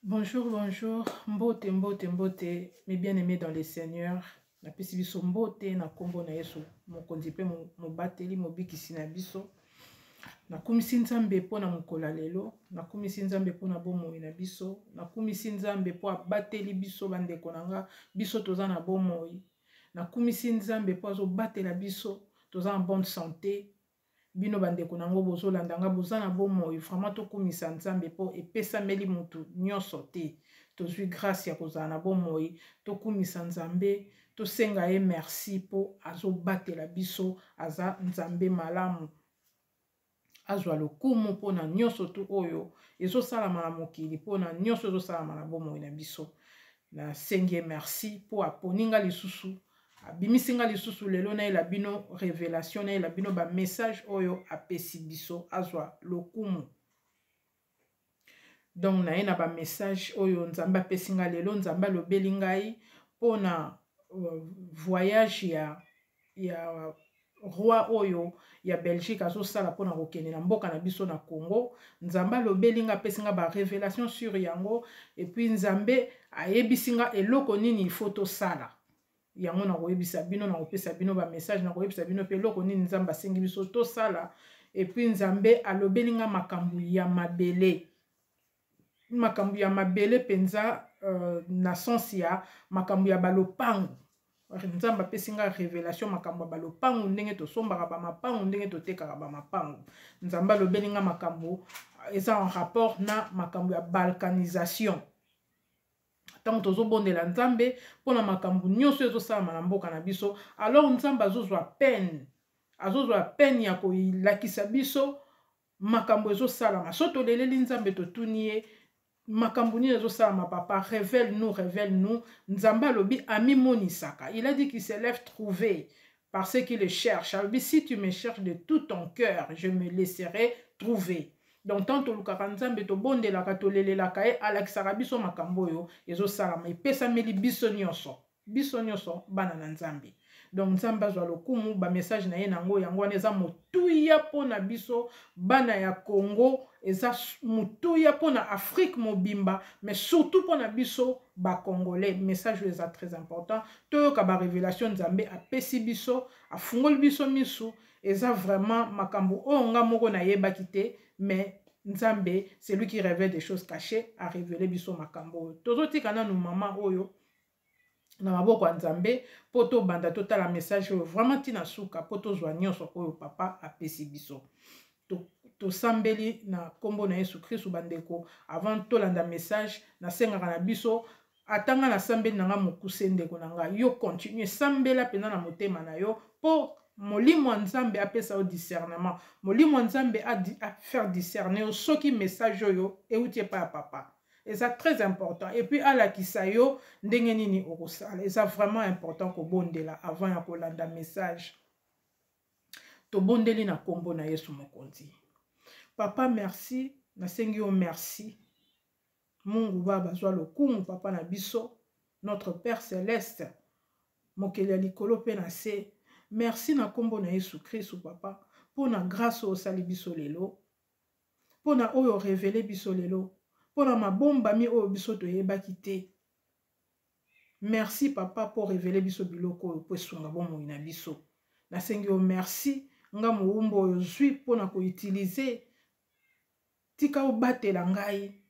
Bonjour, bonjour, mbote, mbote, mbote, mes bien-aimés dans le Seigneur. Napesi biso mbote na nkombo na Yesu, mokonzi mpe mobateli, mobikisi na biso. Nakumisi Nzambe mpo na mokolo ya lelo, nakumisi Nzambe mpo na bomoi na biso, nakumisi Nzambe mpo abateli biso bandeko na nga, biso toza na bomoi. Nakumisi Nzambe mpo azobatela biso, toza en bonne santé. Bino bandeko na ngo bozolanda nga boza na bomoi, vraiment tokumisa Nzambe mpo epesameli mutu nyonso te. Tozwi grâce ya kozala na bomoi, tokumisa Nzambe, tosenga ye merci mpo azobatela biso, aza Nzambe malamu. Azwa lokumu mpo na nyonso tu oyo ezosalama na mokili, mpo na nyonso ezosalama na bomoi na biso. Nasengi ye merci mpo aponi nga lisusu, abimisi nga lisusu lelo nayela bino révélation, nayela bino ba message oyo apesi biso. Azwa lokumu. Donc naye na ba message oyo Nzambe apesi nga lelo. Nzambe alobeli ngai mpona voyage ya roi oyo ya Belgique azosala mpona kokende na mboka na biso na Congo. Nzambe alobeli nga, apesi nga ba révélation sur yango, et puis Nzambe ayebisi nga eloko nini il faut tosala. Yango nakoyebisa bino, nakopesa bino ba message, nakoyebisa bino mpe eloko nini Nzambe asengi biso tosala. Et puis Nzambe alobeli nga makambo ya mabele, makambo ya mabele mpenza, na sens ya makambo ya balopango. Nzambe apesi nga révélation makambo ya balopango, ndenge tosombaka bamapango, ndenge totekaka bamapango. Nzambe alobeli nga makambo eza en rapport na makambo ya balkanisation. Ntango tozobondela Nzambe mpona makambo nyonso ezosalama na mboka na biso, alors Nzambe azozwa peine, azozwa peine ya kolakisa biso makambo ezosalama. So toleleli Nzambe, totuni ye makambo nini ezosalama: "Papa, révèle nous, révèle nous." Nzambe alobi amimonisaka. Il a dit qu'il se lève trouver par ceux qui le cherchent. Alobi: "Si tu me cherches de tout ton cœur, je me laisserai trouver." Donc ntango tolukaka Nzambe, tobondelaka, tolelelaka ye, alakisaka biso makambo oyo ezosalama. Epesameli biso nyonso, biso nyonso bana na Nzambe. Donc Nzambe azwa lokumu. Bamessage na ye nango yango wana eza motuya mpona biso bana ya Congo, eza motuya mpona Afrique mobimba, mais surtout mpona biso Bacongolais. Message oyo eza très important. Toyoka barévélation Nzambe apesi biso, afungoli biso misu. Eza vraiment makambo oyo nga moko nayebaki te, mais Nzambe, c'est lui qui révèle des choses cachées, a révélé biso makambo oyo. Tozotika nanu mama oyo na maboko ya Nzambe mpo tobanda totala message oyo vraiment ntina suka, mpo tozwa nyonso oyo papa apesi biso. Tosambeli na nkombo na Yesu Kristu. Bandeko, avant tolanda message, nasengaka na biso, ata nga nasambeli na nga mokuse. Ndeko na ngai, yo continue, sambela mpenza na motema na yo mpo molimo ya Nzambe apesa yo discernement, molimo ya Nzambe afaire discerner yo soki message oyo euti epai ya papa. Eza très important. Et puis alakisa yo ndenge nini okosala. Eza vraiment important kobondela avant ya kolanda message. Tobondeli na nkombo na Yesu mokonzi. Papa, merci, nasengi yo merci. Mungu Baba, zwa lokumu. Papa na biso, notre Père céleste, mokeli ya likolo mpe na se, merci na nkombo na Yesu Kristu. Papa, mpo na grâce oyo osali biso lelo, mpo na oyo orévéler biso lelo, mpo na mabombami oyo biso toyebaki te. Merci papa, mpo révéler biso biloko oyo mpo esunga bomoi na biso. Nasengi yo merci. Nga mowumbu oyo zwi mpona koutiliser, tika obatela ngai.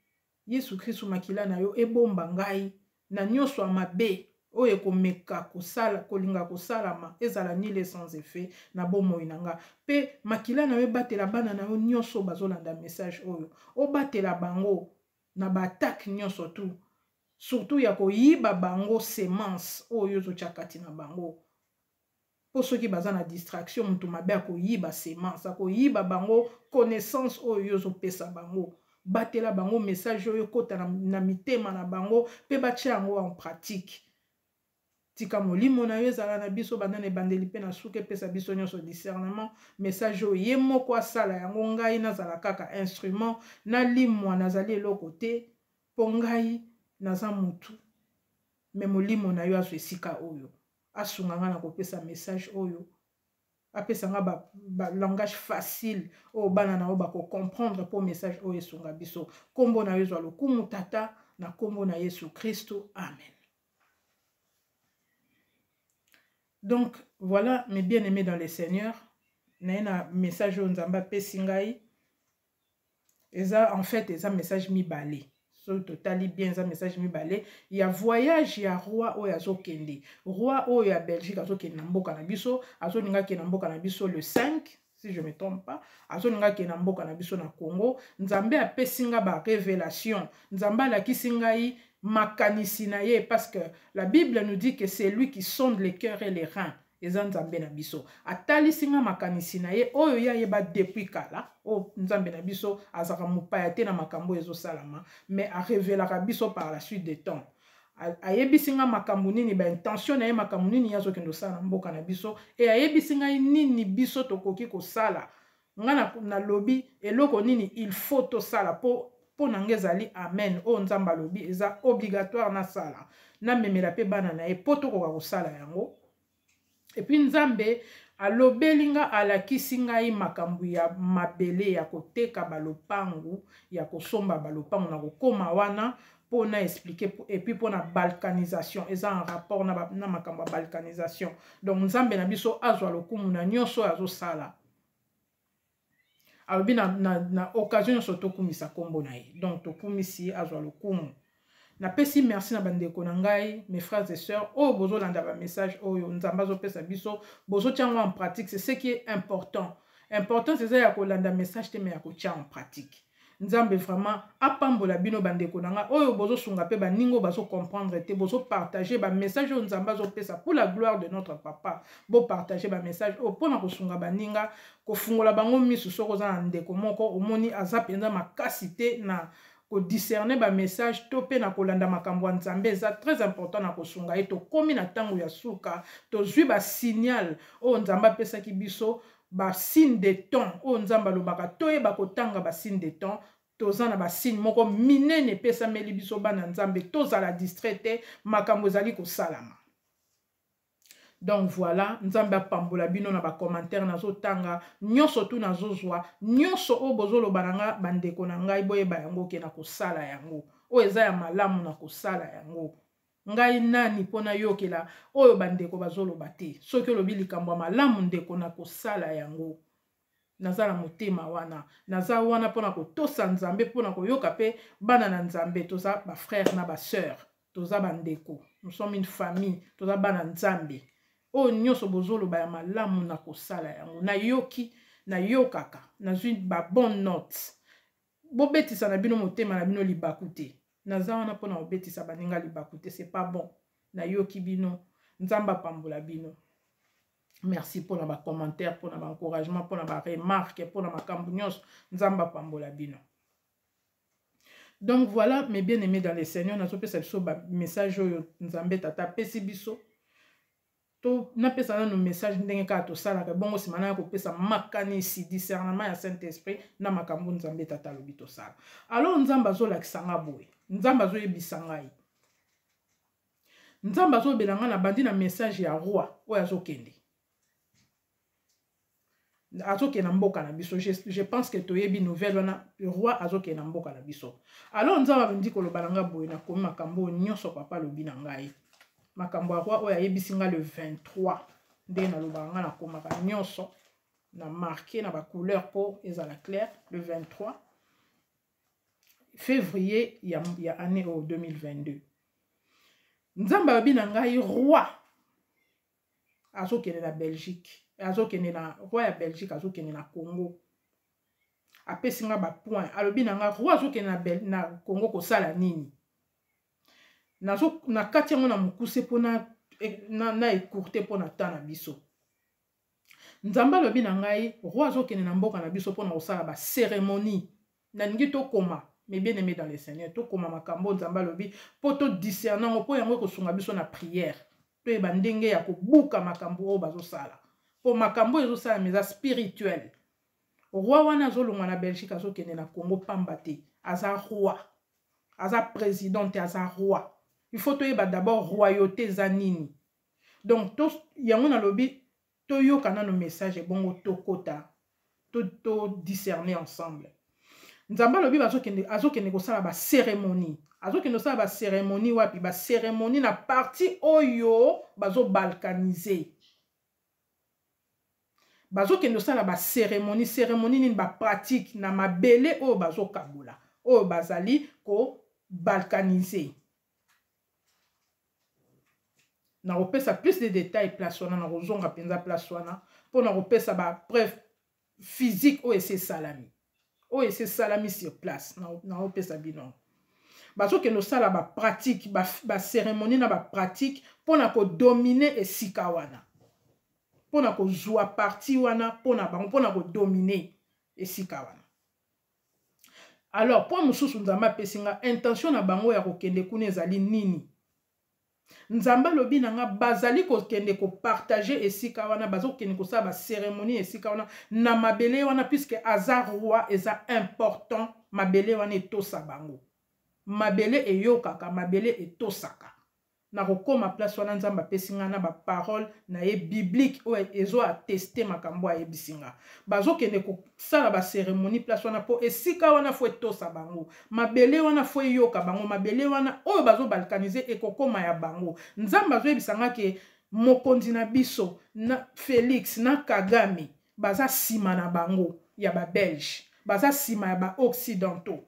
Yesu Kristu, makila na yo ebomba ngai na nyonso ya mabe oyo ekomeka kosala, kolinga kosalama, ezala nul sans effet na bomoi na nga. Mpe makila na yo ebatela bana na yo nyonso bazolanda message oyo, obatela bango na baattaque nyonso tu, surtout ya koyiba bango semence oyo ozotya kati na bango. Mpo soki baza na distraction, moto mabe akoyiba semence, akoyiba bango connaissance oyo yo ozopesa bango. Batela bango, message oyo ekota na mitema na bango mpe batia yango en pratique. Tika molimo na yo ezala na biso banda na ebandeli mpe na suka, epesa biso nyonso discernement. Message oyo ye moko asala yango, ngai nazala kaka instrument, nalimwa, nazali eloko te, mpo ngai naza motu. Me molimo na yo azwa esika oyo, asunga ngai na kopesa message oyo, apesa nga ba langage facile oyo bana na yo bakocomprendre, mpo message oyo esunga biso. Nkombo na yo ezwa lokumu, Tata. Na nkombo na Yesu Kristo, amen. Donc voilà, mes bien-aimés dans le Seigneur, naye na message oyo Nzambe apesi ngai. Eza en fait eza message mibale. Soki totali bien, eza message mibale ya voyage ya roi oyo azokende. Roi oyo ya Belgique azokende na mboka na biso, azolinga akende na mboka na biso le 5, si je me trompe pas, azolinga akende na mboka na biso na Congo. Nzambe apesi nga ba révélation, Nzambe alakisi ngai makanisi na ye, parce que la Bible nous dit que c'est lui qui sonde les cœurs et les reins. Eza Nzambe na biso atalisi nga makanisi na ye oyo ye ayeba depuis kala. Oyo Nzambe na biso azalaka mopaya te na makambo oyo ezosalama, mais arevelaka biso par la suite des temps. Ayebisi nga makambo nini, baintention na ye, makambo nini ye azokende kosala na mboka na biso, e ayebisi ngai nini biso tokoki kosala. Nga nalobi eloko nini il faut tosala mpo na nga ezali amen. Oyo Nzambe alobi eza obligatoire nasala, namemela mpe bana na ye mpo tokoka kosala yango. Et puis Nzambe alobeli nga, alakisi ngai makambo ya mabele, ya koteka balopangu, ya kosomba balopangu. Na kokóma wana mpo na expliquer, et puis mpo na balkanisation, eza en rapport na makambo ya balkanisation. Donc Nzambe na biso azwa lokumu na nyonso oyo azosala. Alobi na occasion nyonso tokumisa nkombo na ye. Donc tokumisi ye, azwa lokumu. Napesi merci na bandeko na ngai, mes frères et sœurs oyo bozolanda bamessage oyo Nzambe azopesa biso, bozotia yango en pratique. C'est ce qui est important. Importance eza ya kolanda message te, mais ya kotia en pratique. Nzambe vraiment apambola bino, bandeko na ngai oyo bozosunga mpe baninga oyo bazocomprendre te. Bozopartage bamessage oyo Nzambe azopesa pour la gloire de notre papa. Bopartage bamessage oyo mpona kosunga baninga, kofungola bango misu. Soki oza na ndeko moko omoni aza mpenza makasi te na kodiscerne bamessage to mpe na kolanda makambo ya Nzambe, eza très important na kosunga ye. Tokómi na ntango ya suka, tozwi basignal oyo Nzambe apesaki biso, basigne de temps oyo Nzambe alobaka toyeba kotanga basigne de temps. Toza na basigne moko minene epesameli biso bana Nzambe, tozala distrait te, makambo ezali kosalama. Donc voilà, Nzambe apambola bino na bacommentaire. Nazotanga nyonso tu, nazozwa nyonso oyo bozoloba na nga. Bandeko na ngai, boyeba yango ke na kosala yango oyo eza ya malamu, na kosala yango. Ngai nani mpo nayokela oyo bandeko bazoloba te? Soki olobi likambo ya malamu, ndeko, na kosala yango. Naza na motema wana, naza wana mpona kotosa Nzambe, mpona koyoka mpe bana na Nzambe. Toza bafrère na basœur, toza bandeko, nous sommes une famille, toza bana Nzambe. Oyo nyonso bozoloba ya malamu, na kosala yango. Nayoki, nayokaka, nazwi babonne note. Bobetisa na bino motema na bino libaku te. Naza wana mpona kobetisa baninga libaku te, c'est pas bon. Nayoki bino, Nzambe apambola bino. Merci mpona bacommentaire, mpona baencouragement, mpona baremarque, mpona makambo nyonso. Nzambe apambola bino. Donc voilà, mes bien-aimés dans le Seigneur, nazopesa biso bamessage oyo Nzambe Tata apesi biso. To napesa nanu message ndenge kaka tosalaka bongo, nsima naya kopesa makanisi, discernement ya Saint Esprit na makambo Nzambe Tata alobi tosala. Alors Nzambe azolakisa nga boye, Nzambe azoyebisa ngai, Nzambe azobela ngai. Na bandi na message ya roi oyo azokende na mboka na biso. Je pense que toyebi nouvelle wana, roi azokende na mboka na biso. Alors Nzambe abandi koloba na ngai boye, nakomi makambo oyo nyonso papa alobi na ngai, makambo ya roi oyo ayebisi ngai le 23. Nde nalobaka, ngai nakomaka nyonso, na marqué na bacouleur mpo ezala clair. Le 23 février ya année oyo 2022, Nzambe alobi na ngai roi azokende na Belgique, azokende na, roi ya Belgique azokende na Congo. Apesi nga bapoint, alobi na nga roi azokende na Congo kosala nini. Na kati yango na mokuse mpo na écourte mpo na temps na biso. Nzambe alobi na ngai roi azokende na mboka na biso mpona kosala bacérémonie. Nalingi tokoma, mes bien aimés dans le Seigneur, tokoma makambo Nzambe alobi mpo todiscerne yango, mpo yango ekosunga biso na prière, toyeba ndenge ya kobuka makambo oyo bazosala, mpo makambo oyo ezosalama eza spirituel. Roi wana azolongwa na Belgique, azokende na Congo pamba te. Aza roi, aza président te, aza roi. Il faut toyeba d'abord royauté eza nini. Donc to, yango nalobi toyoka nano message, ebongo tokota to discerner ensemble. Nzambe alobi bazokende, azokende kosala ba cérémonie, azokende kosala ba cérémonie wapi? Ba cérémonie na partie oyo bazobalkanize. Bazokende kosala ba cérémonie. Cérémonie nini? Ba pratique na mabele oyo bazokabola, oyo bazali kobalkanize. Nakopesa plus de détails place wana, nakozonga mpenza place wana mpo na kopesa ba preuve physique oyo esi esalami, oyo esi esalami sur place. Naopesa bino, bazokende kosala ba pratique, ba cérémonie na ba pratique mpona kodominer esika wana, mpona kozwa partie wana mpona bango, mpona kodominer esika wana. Alors, point mosusu Nzambe apesi nga, intention na bango ya kokende kuna ezali nini? Nzambe alobi na nga bazali kokende kopartager esika wana, bazokende kosala ba cérémonie esika wana na mabele wana, puisque aza roi. Eza important mabele wana etosa bango. Mabele eyokaka, mabele etosaka. Na kokóma place wana, Nzambe apesi nga na ba parole na ye biblique oyo ezo attester makambo ayebisi nga. Bazokende kosala ba cérémonie place wana mpo esika wana faut etosa bango, mabele wana faut eyoka bango, mabele wana oyo bazobalkanize ekokóma ya bango. Nzambe azoyebisa nga ke mokonzi na biso na Félix na Kagame baza nsima na bango ya ba Belge, baza nsima ya ba Occidentaux.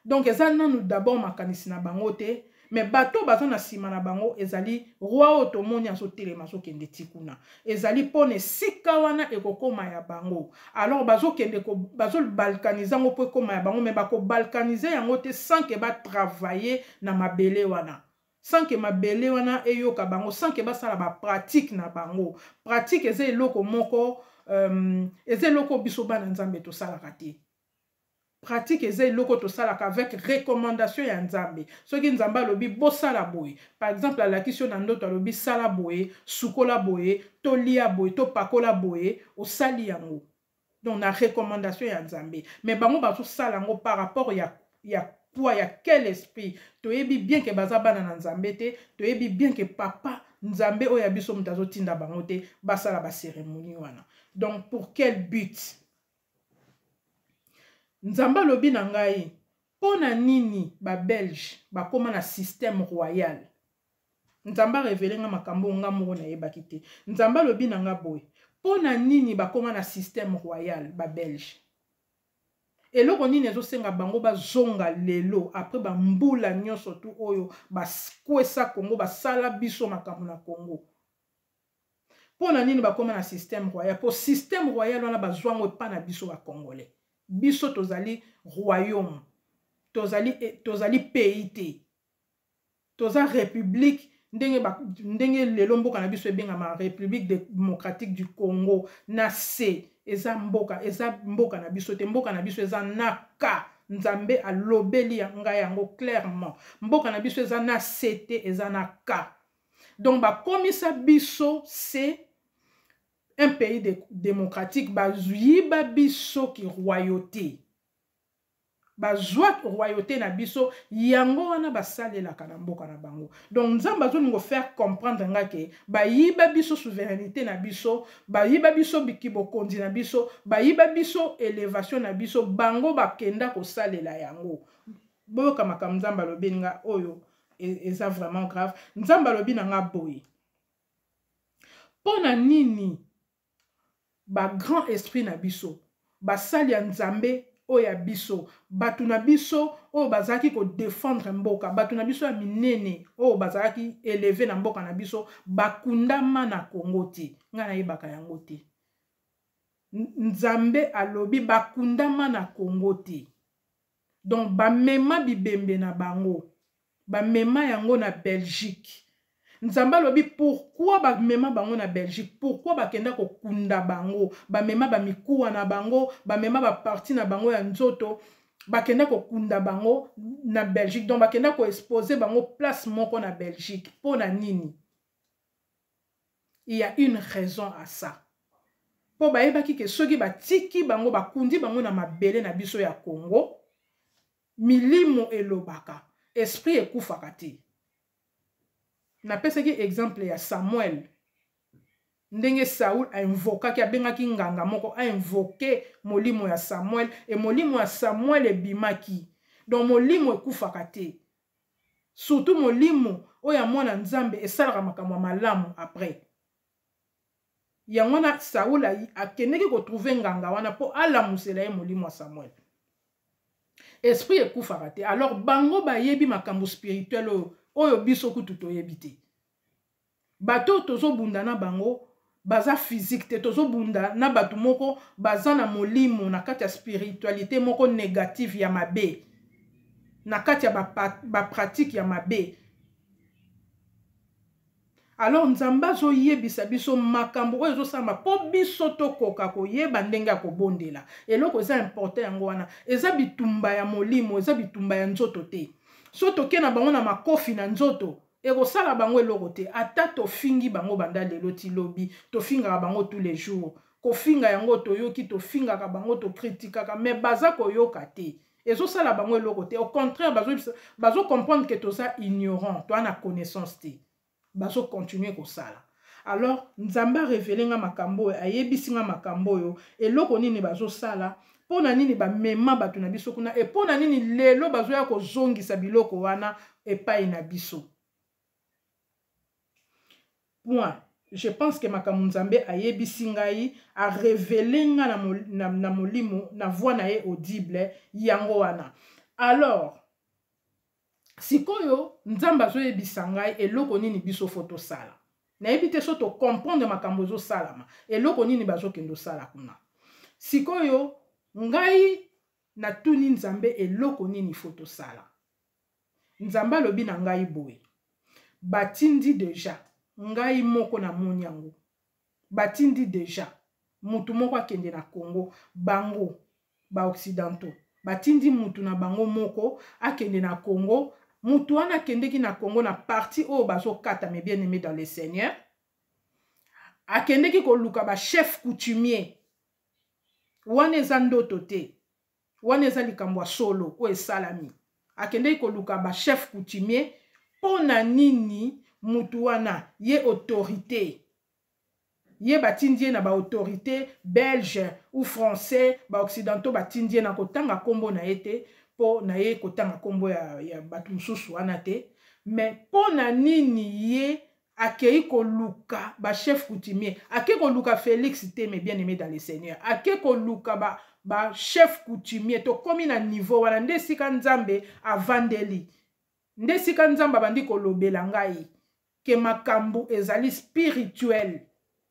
Donc eza nanu d'abord makanisi na bango te, mais bato baza na nsima na bango ezali roi oyo tomoni azotelema, azokende ti kuna. Ezali mpona esika wana ekokóma ya bango. Alors bazokende, bazobalkanize yango mpo ekóma ya bango, mais bakobalkanize yango te sans ke batravaille na mabele wana, sans ke mabele wana eyoka bango, sans ke basala ba pratique na bango. Pratique eza eloko moko, eza eloko biso bana Nzambe tosalaka te. Pratique eza eloko tosalaka avec recommandation ya Nzambe. Soki Nzambe alobi bosala boye, par exemple alakisi yo na ndoto, alobi sala boye, sukola boye, tolia boye, topakola boye, osali yango, donc na recommandation ya Nzambe. Mais bango bazosala yango par rapport ya quoi? Ya quel esprit? Toyebi bien ke baza bana na Nzambe te. Toyebi bien ke papa Nzambe oyo ya biso moto azotinda bango te basala ba cérémonie wana. Donc pour quel but? Nzambe alobi na ngai, mpo na nini ba Belge bakóma na système royal? Nzambe arévéler nga makambo nga moko nayebaki te. Nzambe alobi na nga boye, mpo na nini bakóma na système royal, ba Belge? Eloko nini ezosenga bango bazonga lelo après bambula nyonso tu oyo bakwesa Kongo, basala biso makambo na Kongo? Mpo na nini bakóma na système royal? Mpo système royal wana bazwango epa na biso ba Congolais. Biso tozali royaume, tozali pays te, toza république. Ndenge lelo mboka na biso ebengama République démocratique du Congo na c, eza mboka na biso te. Mboka na biso eza na K. Nzambe alobeli ngai yango clairement. Mboka na biso eza na C te, eza na K. Donc bakomisa biso c un pays démocratique, bayiba biso ki royauté, bazwa royauté na biso, yango wana basalelaka na mboka na bango. Donc Nzambe azolinga faire comprendre nga ke bayiba biso souveraineté na biso, bayiba biso bokonzi na biso, bayiba biso élévation na biso, bango bakenda kosalela yango. Boyoka makambo Nzambe alobi nga oyo eza vraiment grave. Nzambe alobi na nga boye, mpo na nini ba grand esprit na biso, basali ya Nzambe oyo ya biso, bato na biso oyo bazalaki kodéfendre mboka, bato na biso ya minene oyo bazalaki élevé na mboka na biso, bakundama na Kongo te? Ngai nayebaka yango te. Nzambe alobi bakundama na Kongo te. Donc bamema bibembe na bango, bamema yango na Belgique. Nzambe alobi, pourquoi bamema bango na Belgique? Pourquoi bakenda kokunda bango? Bamema bamikuwa na bango, bamema ba partie na bango ya nzoto, bakenda kokunda bango na Belgique. Donc bakenda koexposer bango place moko na Belgique. Mpo na nini? Il y a une raison à ça. Mpo bayebaki ke soki batiki bango, bakundi bango na mabele na biso ya Congo, milimo elobaka, esprit ekufaka te. Napesaki exemple ya Samuel. Ndenge Saul ainvokaki, abengaki nganga moko ainvoke molimo ya Samuel, e molimo ya Samuel ebimaki. Donc molimo ekufaka te. Surtout molimo oyo ya mwana Nzambe esalaka makambo ya malamu après. Yango wana Saul akendeki kotrouve nganga wana mpo alamusela ye molimo ya Samuel. Esprit ekufaka te. Alors bango bayebi makambo spirituel oyo, oyo biso kutu toyebi te. Bato oyo tozobunda na bango baza physique te, tozobunda na bato moko baza na molimo na kati ya spiritualité moko négative ya mabe, na kati ya bapratique ba ya mabe. Alors Nzambe azoyebisa biso makambo oyo ezosalama mpo biso tokoka koyeba ndenge ya kobondela. Eloko eza important yango wana, eza bitumba ya molimo, eza bitumba ya nzoto te. So toke na bango na makofi na nzoto, ekosala bango eloko te. Ata tofingi bango banda lelo ti lobi, tofingaka bango tous les jours. Kofinga yango toyoki, tofingaka bango, tokritikaka, mais baza koyoka te. Ezosala bango eloko te. Au contraire, bazo comprendre que toza ignorant, toza na connaissance te. Bazo continuer kosala. Alors, Nzambe a révélé nga makambo oyo, ayebisi nga makambo oyo, eloko nini bazosala, mpo na nini bamema bato na biso kuna, e mpo na nini lelo bazoya kozongisa biloko wana epai na biso. Point. Je pense que makambo Nzambe ayebisi ngai, a révélé nga na molimo, na voix na ye audible, yango wana. Alors, sikoyo Nzambe azoyebisa ngai eloko nini biso fo tosala. Nayebi te so to comprendre makambo ezosalama, eloko nini bazokende osala kuna. Sikoyo ngai natuni Nzambe eloko nini fo tosala. Nzambe alobi na ngai boye, batindi deja, ngai moko namoni yango, batindi deja mutu moko akende na Congo, bango ba occidentaux batindi mutu na bango moko akende na Congo. Mutu wana akendeki na Congo na partie oyo bazokata, mes bien-aimés dans le Seigneur, akendeki koluka ba chef coutumier. Wana eza ndoto te, wana eza likambo ya solo oyo esalami. Akendeki koluka ba chef coutumier mpo na nini? Mutu wana ye autorité, ye batindi ye na ba autorité belge ou français, ba occidentaux batindi ye. Na kotanga nkombo na ye te, mpo na ye kotanga nkombo ya bato mosusu wana te. Mais mpo na nini ye akei koluka ba chef coutumier? Akei koluka Félix te, mais bien aimé dans le Seigneur, akei koluka ba chef coutumier. Tokomi na niveau wana nde esika Nzambe avandeli, nde esika Nzambe abandi kolobela ngai ke makambo ezali spirituel,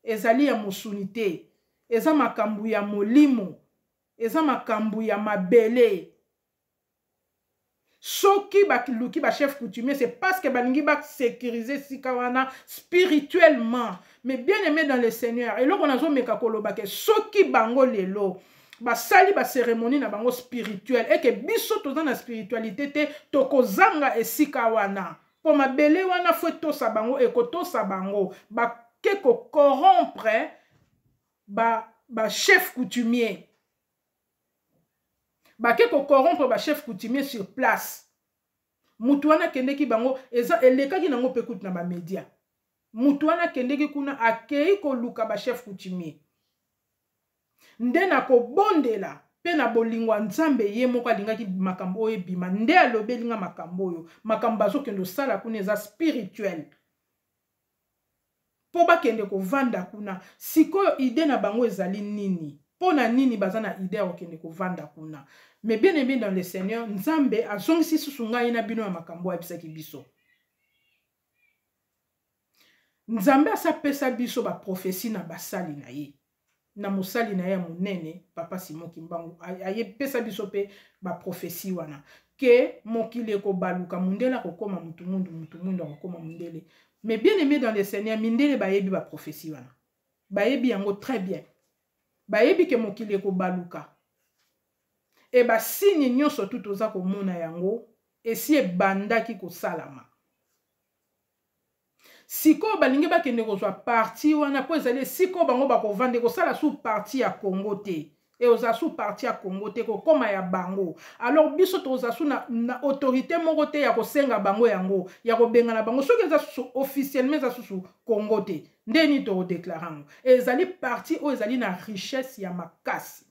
ezali ya mosuni te, eza makambo ya molimo, eza makambo ya mabele. Soki baluki ba chef coutumier, c'est parce que balingi basécuriser sika wana spirituellement. Mais bien aimé dans le Seigneur, eloko nazomeka koloba ke soki bango lelo basali bacérémonie na bango spirituelle eke biso toza na spiritualité te, tokozanga esika wana, mpo mabele wana fo etosa bango, ekotosa bango. Bake kocorrompre ba chef coutumier, bake kocorrompre ba chef coutumier sur place. Mutu wana akendeki bango, eza elekaki nango mpe kutu na bamédia. Mutu wana akendeki kuna, akei koluka ba chef coutumier nde na kobondela mpe na bolingo ya Nzambe. Ye moko alingaki makambo oyo ebima, nde alobeli nga makambo oyo. Makambo bazokende osala kuna eza spirituel, mpo bakende kovanda kuna. Sikoyo idée na bango ezali nini? Mpo na nini baza na idée ya kokende kovanda kuna? Mais bien aimé dans le Seigneur, Nzambe azongisi susu ngai na bino ya makambo ayebisaki biso. Nzambe asapesa biso baprophétie na basali na ye, na mosali na ye ya monene Papa Simon Kimbangu. Ayepesa biso mpe baprophétie wana ke mokili ekobaluka, mundele akokóma mutu mundu, mutu mundu akokóma mundele. Mais bien aimé dans le Seigneur, mindele bayebi baprophétie wana, bayebi yango très bien. Bayebi ke mokili ekobaluka, e basigne nyonso tu toza komona yango esi ebandaki kosalama. Sikoyo balingi bakende kozwa partie wana mpo ezali esika oyo bango bakovanda, ekosala su partie ya Congo te, ekozala su partie ya Congo te, kokóma ya bango. Alors biso tokozala su na autorité moko te ya kosenga bango yango, ya kobengana bango soki eza susu officiellement eza susu Congo te. Nde nini tokodeklare yango? Ezali parti oyo ezali na richesse ya makasi.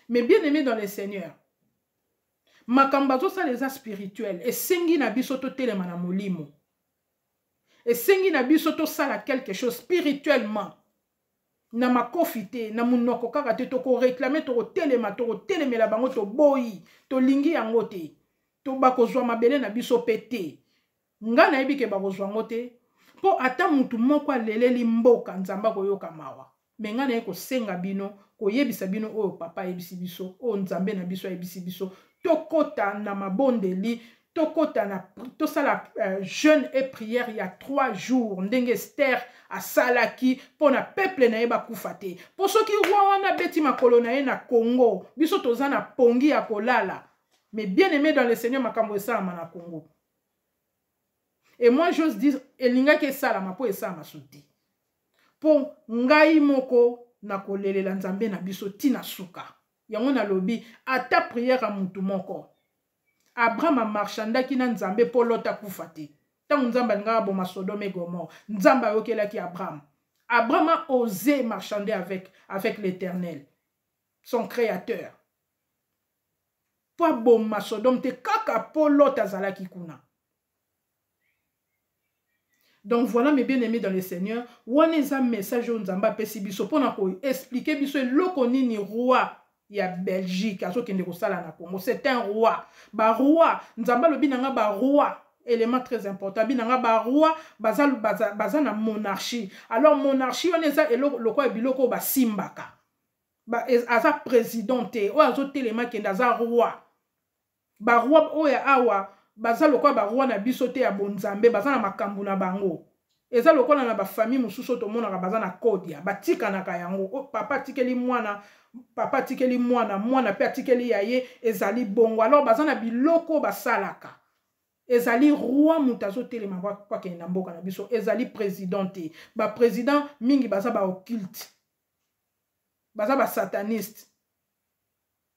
Mais bien aimé dans le Seigneur, makambo bazosala eza spirituel, esengi na biso totelema na molimo, esengi na biso tosala quelque chose spirituellement, na makofi te, na monoko kaka te. Tokoreklame, tokotelema, tokotelemela bango, toboyi, tolingi yango te, to bakozwa mabele na biso mpe te. Nga nayebi ke bakozwa yango te, mpo ata mutu moko aleleli mboka, Nzambe akoyoka mawa. Me nga naye kosenga bino, koyebisa bino oyo papa ayebisi biso, oyo Nzambe na biso ayebisi biso, tokota na mabondeli, tokota na tosala jeûne et prière ya 3 jours, ndenge Esther asalaki mpo na peuple na ye bakufa te. Mpo soki roi wana abeti makolo na ye na Congo, biso toza na pongi ya kolala. Mais bien aimé dans le Seigneur, makambo esalama na Congo. Et moi j'ose dire, elingaki esalama mpo esalama su te. Mpo ngai moko nakolelela Nzambe na biso tina suka. Yango nalobi, ata prière ya mutu moko. Abraham amarchandaki na Nzambe mpo Lot akufa te. Ntango Nzambe alingaka aboma Sodome et Gomorrhe, Nzambe ayokelaki Abraham. Abraham a osé marchander avec l'Éternel, son créateur. Mpo aboma Sodome te kaka mpo Lot azalaki kuna. Donc voilà, mes bien-aimés dans le Seigneur, wana eza message oyo Nzambe apesi biso mpona koexplike biso eloko nini roi ya Belgique azokende kosala na Congo. C'est un roi. Ba roi, Nzambe alobi na nga ba roi, élément très important, abi na nga ba roi baza, baza, baza na monarchie. Alors monarchie wana eza eloko lokola biloko oyo basimbaka. Aza président te, oyo azotelema kende aza roi. Ba roi oyo awa baza lokola ba roi na biso te ya bonzambe, baza na makambo na bango. Eza lokola na ba famille mosusu oyo tomonaka baza na kodia, batikanaka yango. O, papa atikeli mwana, papa atikeli mwana, mwana pe atikeli ya ye, ezali bongo. Alors baza na biloko basalaka. Ezali roi moto azotelema po akende na mboka na biso, ezali président te. Ba président mingi baza ba occulte, baza ba sataniste.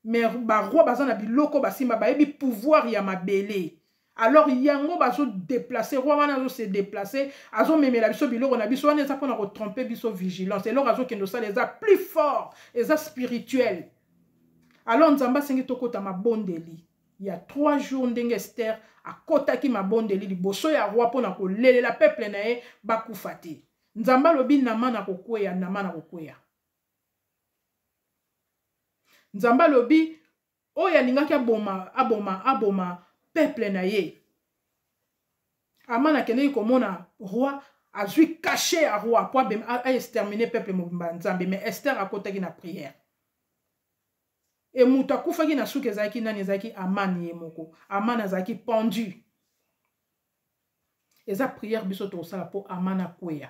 Mais ba roi baza na biloko basimba, bayebi pouvoir ya mabele. Alors yango bazo déplacer, roi wana azo se déplacer, azo memela biso biloko na biso wana eza pona ko tromper biso vigilance. Eloko azo kende osala eza plus fort, eza spirituel. Alors Nzambe asengi tokota mabondeli ya 3 jours, ndenge Esther akotaki mabondeli liboso ya roi pona kolelela peuple na ye bakufa te. Nzambe alobi Naaman akokweya, Naaman akokweya. Nzambe alobi oyo alingaki aboma, aboma, aboma peuple na ye. Aman akendeki komona roi, azwi cachet ya roi po a exterminer peuple mobimba ya Nzambe. Mais Esther akotaki na prière. E moto akufaki na suka ezalaki nani? Ezalaki Aman ye moko. Aman azalaki pendu. Eza prière biso tokosala po Aman akweya.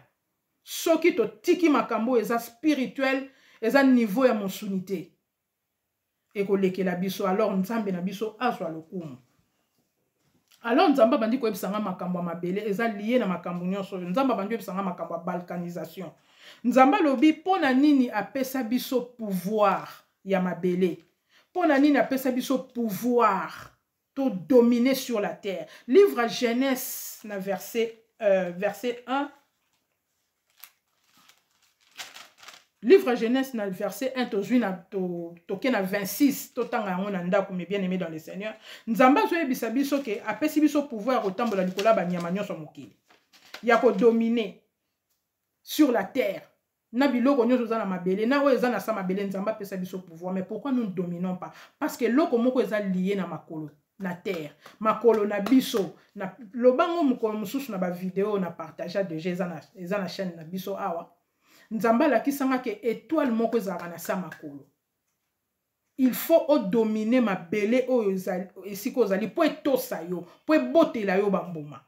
Soki totiki makambo oyo eza spirituel, eza niveau ya mosuni te, ekolekela biso. Alors Nzambe na biso azwa lokumu. Alors Nzambe abandi koyebisa nga makambo ya mabele, eza lié na makambo nyonso oyo. Nzambe abandi koyebisa nga makambo ya balkanisation. Nzambe alobi mpo na nini apesa biso pouvoir ya mabele, mpo na nini apesa biso pouvoir to dominer sur la terre. Livre à Genèse na verset 1. Livre à Genèse na verset 1 tozwi na to, toke na 26, totanga yango na ndako, mes bien-aimés dans le Seigneur. Nzambe azoyebisa biso ke apesi biso pouvoir ya kotambola likolo ya banyama nyonso mokili, ya kodominer sur la terre, na biloko nyonso eza na mabele, na oyo eza na sa mabele. Nzambe apesa biso pouvoir, mais pourquoi nous ne dominons pas? Parce que eloko moko eza lié na makolo na terre, makolo na biso. Na lobango mokolo mosusu na ba vidéo na partager déjà, eza na chaîne na biso awa. Nzambe alakisanga ke étoile moko ezalaka na sa makolo. Il faut odominer mabele oyo esika ozali po etosa yo, po ebotela yo bambuma.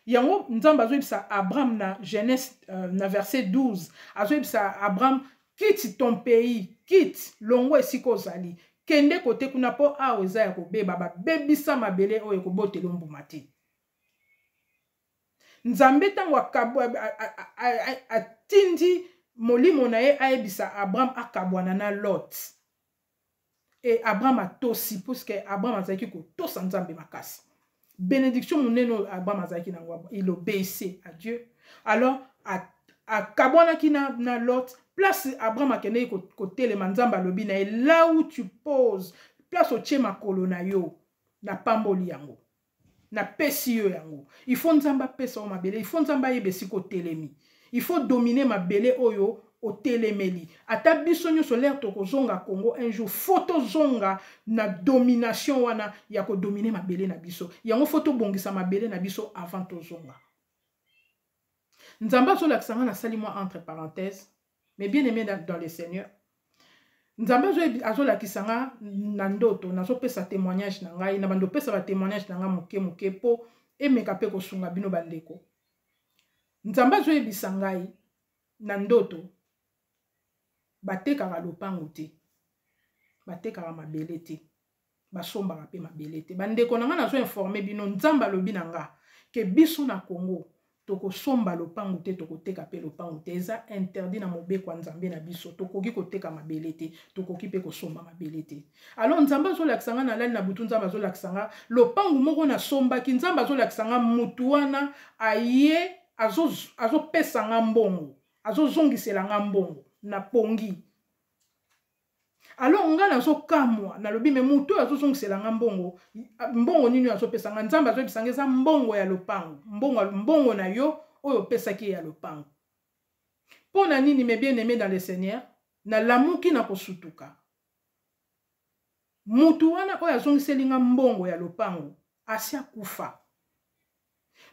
Yango Nzambe azoyebisa Abraham na Genèse na verset 12, azoyebisa Abraham, quitte ton pays, quitte, longwa esika ozali, kende kote kuna po awa eza ya kobeba, babebisa mabele oyo ekobotela yo mbuma te. Nzambe ntango atindi molimo na ye ayebisa Abraham akabwana na Lot. Et Abraham atosi, puisque Abraham azalaki kotosa Nzambe makasi. Bénédiction monene oyo Abraham azalaki nango, il obéissait à Dieu. Alors akabwanaki na Lot. Place Abraham akendeki kotelema, Nzambe alobi na ye: "Là où tu poses, place otie makolo na yo, napamboli yango, napesi yo yango." Il faut Nzambe apesa yo mabele, il faut Nzambe ayeba esika otelemi, il faut dominer mabele oyo otelemeli. Ata biso nyonso l'heure tokozonga Congo un jour, faut tozonga na domination wana ya kodominer mabele na biso. Yango faut tobongisa mabele na biso avant tozonga. Nzambe azolakisa nga, nasali mwa entre parenthèse, mais bien aimé dans le Seigneur, Nzambe azolakisa nga na ndoto, nazopesa témoignage na ngai, na bando opesa batémoignage na ngai moke moke mpo emeka mpe kosunga bino bandeko. Nzambe azoyebisa ngai na ndoto: batekaka lopango te, batekaka mabele te, basombaka mpe mabele te. Bandeko na ngai, nazoinformer bino, Nzambe alobi na nga ke biso na Congo tokosomba lopango te, tokoteka mpe lopango te. Eza interdit na mobeko ya Nzambe na biso. Tokoki koteka mabele te, tokoki mpe kosomba mabele te. Alors Nzambe azolakisa nga, nalali na butu, Nzambe azolakisa nga lopango moko nasombaki. Nzambe azolakisa nga mutu wana aye, azopesa nga mbongo, azozongisela nga mbongo na pongi. Alors nga nazokamwa, nalobi: "Me motu oyo azozongisela nga mbongo, mbongo nini oyo azopesa nga?" Nzambe azoyebisa nga: "Eza mbongo ya lopango, mbongo, mbongo na yo oyo opesaki ye ya lopango." Mpo na nini? Mes bien aimé dans le Seigneur, nalamuki na kosutuka, mutu wana oyo azongiseli nga mbongo ya lopango asi akufa.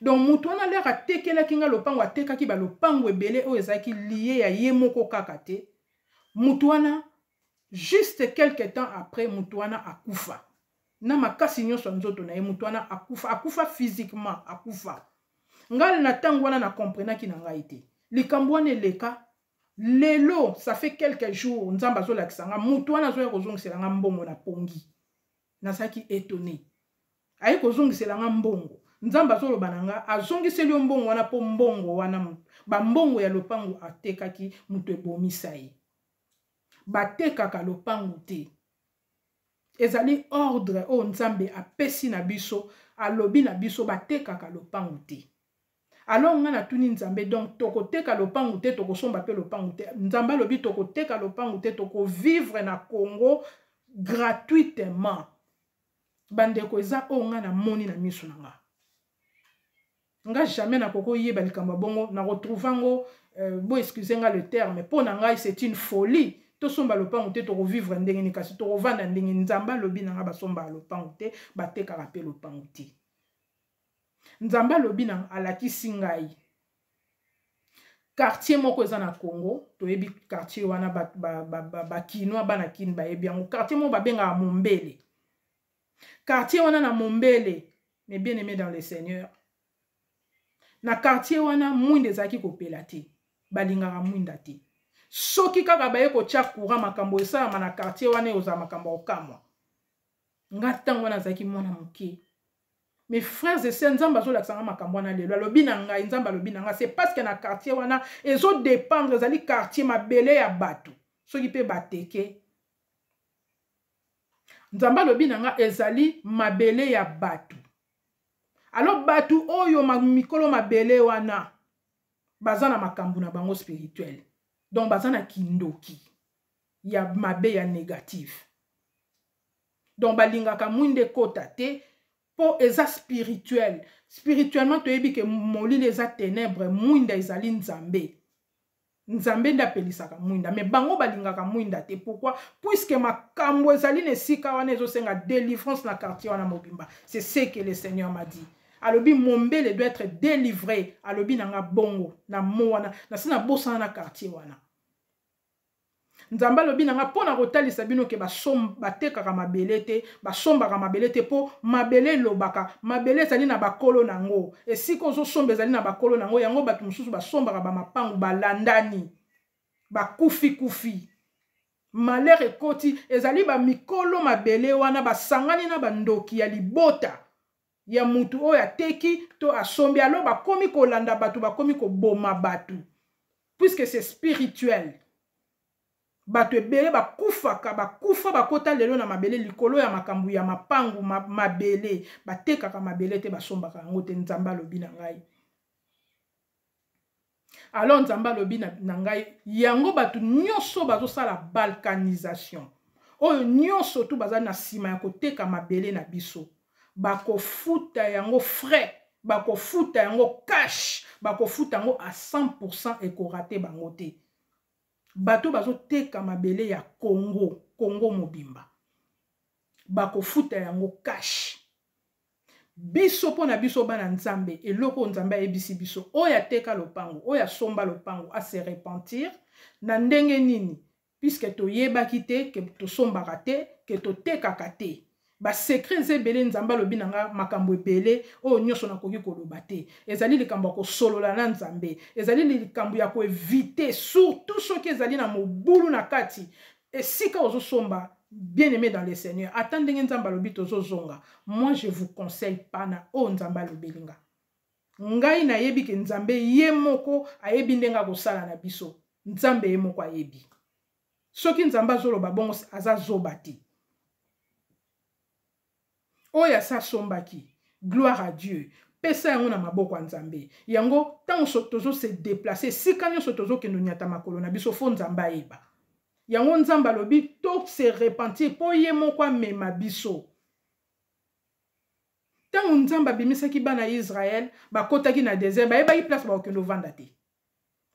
Donc mutu wana, l'heure atekelaki nga lopango, atekaki balopango ebele oyo ezalaki lié ya ye moko kaka te. Mutu wana, juste quelque temps après, mutu wana akufa na makasi nyonso ya nzoto na ye. Mutu wana akufa, akufa physiquement, akufa. Ngai na ntango wana nakomprenaki na ngai te likambo wana eleka. Lelo, ça fait quelques jours, Nzambe azolakisa nga mutu wana azoya kozongisela nga mbongo na pongi. Nazalaki étonné. Aye kozongisela nga mbongo, Nzambe azoloba na nga: "Azongiseli yo mbongo wana mpo mbongo wana, bambongo ya lopango atekaki, moto ebomisa ye." Batekaka lopango te, ezali ordre oyo Nzambe apesi na biso. Alobi na biso batekaka lopango te. Alors nga natuni Nzambe: "Donc tokoteka lopango te, tokosomba mpe lopango te?" Nzambe alobi: "Tokoteka lopango te, tokovivre na Congo gratuitement." Bandeko, eza oyo nga namoni na miso na nga. Nga jamais nakoki oyeba likambo ya bongo, nakotrouver yango, bo excuse nga le terme, mpo na ngai c'est une folie. Tosomba lopango te, tokovivre ndenge nini? Kasi tokovanda ndenge? Nzambe alobi na nga basombaka lopango te, batekaka mpe lopango te. Nzambe alobi na, alakisi ngai quartier moko eza na Congo. Toyebi quartier wana, bakinois, bana Kini bayebi yango. Quartier moko babengaka Mombele. Quartier wana na Mombele, mes bien aimé dans le Seigneur, na quartier wana mwinda ezalaki kopela te. Balingaka mwinda te. Soki kaka baye kotia courant, makambo esalama na quartier wana ekozala makambo ya kokamwa. Nga ntango wana azalaki mwana moke. Mes frères et sœurs, Nzambe azolakisa nga makambo wana lelo. Alobi na ngai, Nzambe alobi na ngai, c'est parce que na quartier wana ezodépendre, ezali quartier mabele ya bato soki mpe bateke. Nzambe alobi na nga ezali mabele ya bato. Alors bato oyo mikolo mabele wana baza na makambo na bango spirituel, donc baza na kindoki ya mabe, ya négatif. Donc balingaka mwinda ekota te mpo eza spirituel. Spirituellement, toyebi ke molili eza ténèbre, mwinda ezali Nzambe. Nzambe nde apelisaka mwinda, me bango balingaka mwinda te. Pourquoi? Puisque makambo ezali na esika wana ezosenga délivrance na quartier wana mobimba. C'est ce que le Seigneur m'a dit. Alobi Mombele doit être délivré. Alobi na nga bongo na mo wana, nasi nabosana na quartier wana. Nzambe alobi na nga mpo na kotalisa bino ke batekaka mabele te, basombaka mabele te, mpo mabele elobaka, mabele ezali na bakolo nango. Esika ozosomba ezali na bakolo nango. Yango bato mosusu basombaka bamapangu, balandani, bakufi-kufi, malheur ekoti. Ezali bamikolo mabele wana basangani na bandoki ya libota ya mutu oyo ateki to asombi. Alors bakomi kolanda bato, bakomi koboma bato, puisque c'est spirituel. Bato ebele bakufaka, bakufa, bakota lelo na mabele likolo ya makambo ya mapangu, mabele. Batekaka mabele te, basombaka yango te. Nzambe alobi na ngai. Alors Nzambe alobi na, na ngai yango bato nyonso bazosala balkanisation oyo nyonso tu bazali na nsima ya koteka mabele na biso, bakofuta yango frais, bakofuta yango cash, bakofuta yango à 100%, ekorate bango te. Bato bazoteka mabele ya Congo, Congo mobimba, bakofuta yango cash. Biso mpo na biso bana Nzambe, eloko oyo Nzambe ayebisi biso, oyo ateka lopango, oyo asomba lopango, ase repentir na ndenge nini? Puisque toyebaki te ke tosombaka te, ke totekaka te. Basecret eza ebele. Nzambe alobi na nga makambo ebele oyo nyonso nakoki koloba te. Ezali likambo ya kosolola na Nzambe, ezali likambo ya koevite, surtout soki ezali na mobulu na kati esika ozosomba. Bien aimé dans le Seigneur, ata ndenge Nzambe alobi tozozonga, moi je vous conseille pas na oyo Nzambe alobeli nga. Ngai nayebi ke Nzambe ye moko ayebi ndenge akosala na biso. Nzambe ye moko ayebi. Soki Nzambe azoloba bongo, aza zoba te. Oyo asi asombaki, gloire à Dieu, pesa yango na maboko ya Nzambe. Yango ntango tozose déplace, esika nyonso tozokende onyata makolo na biso, fo Nzambe ayeba yango. Nzambe alobi to se repentir mpo ye moko amema biso. Ntango Nzambe abimisaki bana ya Israele, bakotaki na désert, bayebaki place bakokende ovanda te,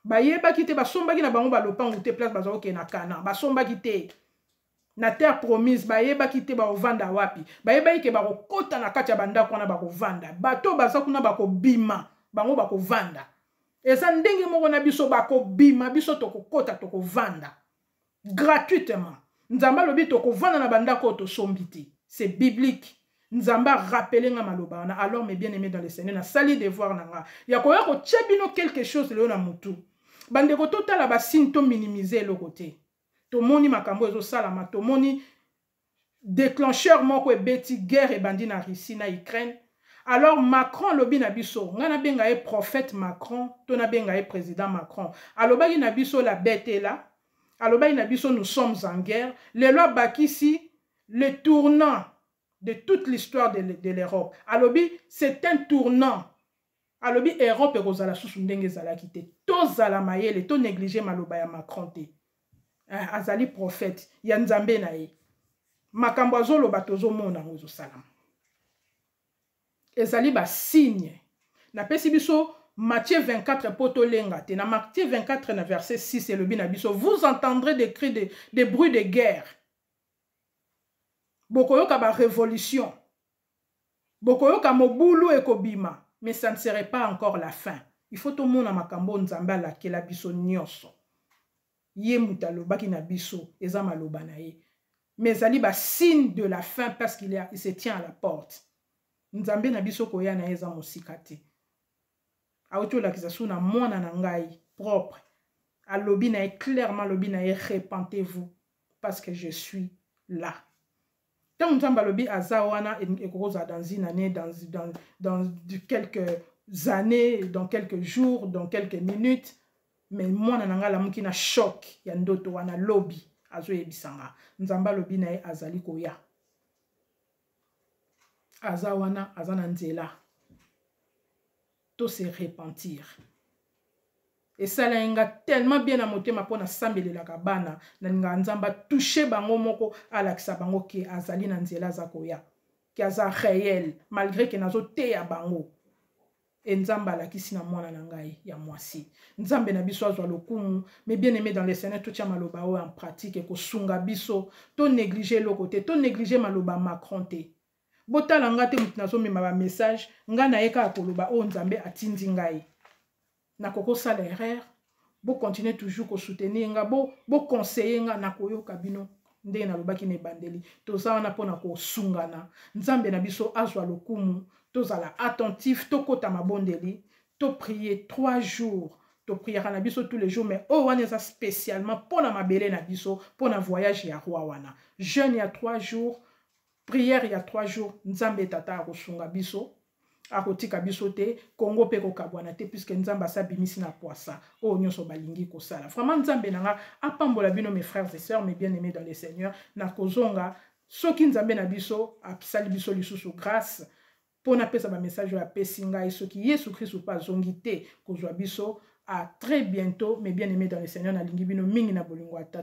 bayebaki te. Basombaki na bango balopangu te. Place baza kokende na Kana, basombaki te. Na terre promise, bayebaki te bakovanda wapi. Bayebaki ke bakokɔta na kati ya bandako wana, bakovanda, bato baza kuna bakobima, bango bakovanda. Eza ndenge moko na biso, bakobima, biso tokokɔta, tokovanda gratuitement. Nzambe alobi tokovanda na bandako oyo tosombi te. C'est biblique. Nzambe arappeler nga maloba wana. Alors, mes bien aimés dans le Seigneur, nasali devoir na nga ya koya kotia bino quelque chose lelo na mutu. Bandeko, totala basigne, tominimize eloko te. Tomoni makambo ezosalama, tomoni déclencheur moko ebeti, guerre ebandi na Russie na Ukraine. Alors Macron alobi na biso, ngai nabenga ye prophète Macron to nabenga ye président Macron, alobaki na biso la bête est là, alobaki na biso nous sommes en guerre. Lelo abakisi le tournant de toute l'histoire de l'Europe. Alobi c'est un tournant, alobi Europe ekozala susu ndenge ezalaki te. Tozala mayele, tonéglige maloba ya Macron te. Azali prophète ya Nzambe na ye. Makambo azoloba, tozomona yango ezosalama. Ezali basigne. Napesi biso Matthieu 24 mpo tolenga te. Na Matthieu 24 na verset 6, elobi na biso: vous entendrez des cris des bruits de guerre, bokoyoka barévolution, bokoyoka mobulu ekobima, mais ça ne serait pas encore la fin. Il faut tomona makambo Nzambe alakela biso nyonso. Ye moto alobaki na biso, eza maloba na ye, mais ezali basigne de la fin parce qu'il il se tient à la porte. Nzambe na biso, koya na ye eza mosika te. Auti olakisa su na mwana na ngai propre, alobi na ye clairement, alobi na ye: repentez-vous parce que je suis là. Ntango Nzambe alobi aza wana, ekokozala dans une année, dans quelques années, dans quelques jours, dans quelques minutes. Mais mwana na ngai alamuki na choc ya ndoto wana. Lobi azoyebisa nga Nzambe alobi na ye azali koya, aza wana, aza na nzela. To se repentir. Esalaki nga tellement bien na motema mpo nasambelelaka bana, nalingaka Nzambe atouche bango moko, alakisa bango ke azali na nzela, aza koya, ke aza réel, malgré ke nazoteya bango. E Nzambe alakisi na mwana na ngai ya mwasi. Nzambe na biso azwa lokumu. Mais bien aimé dans le Seigneur, totia maloba oyo en pratique, ekosunga biso. To néglige eloko te, to néglige maloba Macron te. Botala nga te, moto nazomema bamessage, ngai naye kaka koloba oyo Nzambe atindi ngai. Nakokosala erreur, bocontinue toujours kosoutenir nga, boconseille nga, nakoyoka bino. Ndenge nalobaki na ebandeli, toza wana mpona kosungana. Nzambe na biso azwa lokumu. Tozala attentif, tokɔta mabondeli, toprie 3 jours. Topriaka na biso tous les jours, mais oyo wana eza spécialement mpona mabele na biso, mpona voyage ya roi wana. Jeûne ya 3 jours, prière ya 3 jours. Nzambe Tata akosunga biso, akotika biso te. Kongo mpe kokabwana te, puisque Nzambe asa abimisi na poisa oyo nyonso balingi kosala. Vraiment, Nzambe na nga apambola bino, mes frères et sœurs, mes bien aimés dans le Seigneur. Nakozonga soki Nzambe na biso asali biso lisusu grâce mpo napesa bamessage oyo apesi ngai, soki Yesu Kristu mpe azongi te kozwa biso. À très bientôt, mes bien-aimés dans le Seigneur. Nalingi bino mingi na bolingo ya Tata.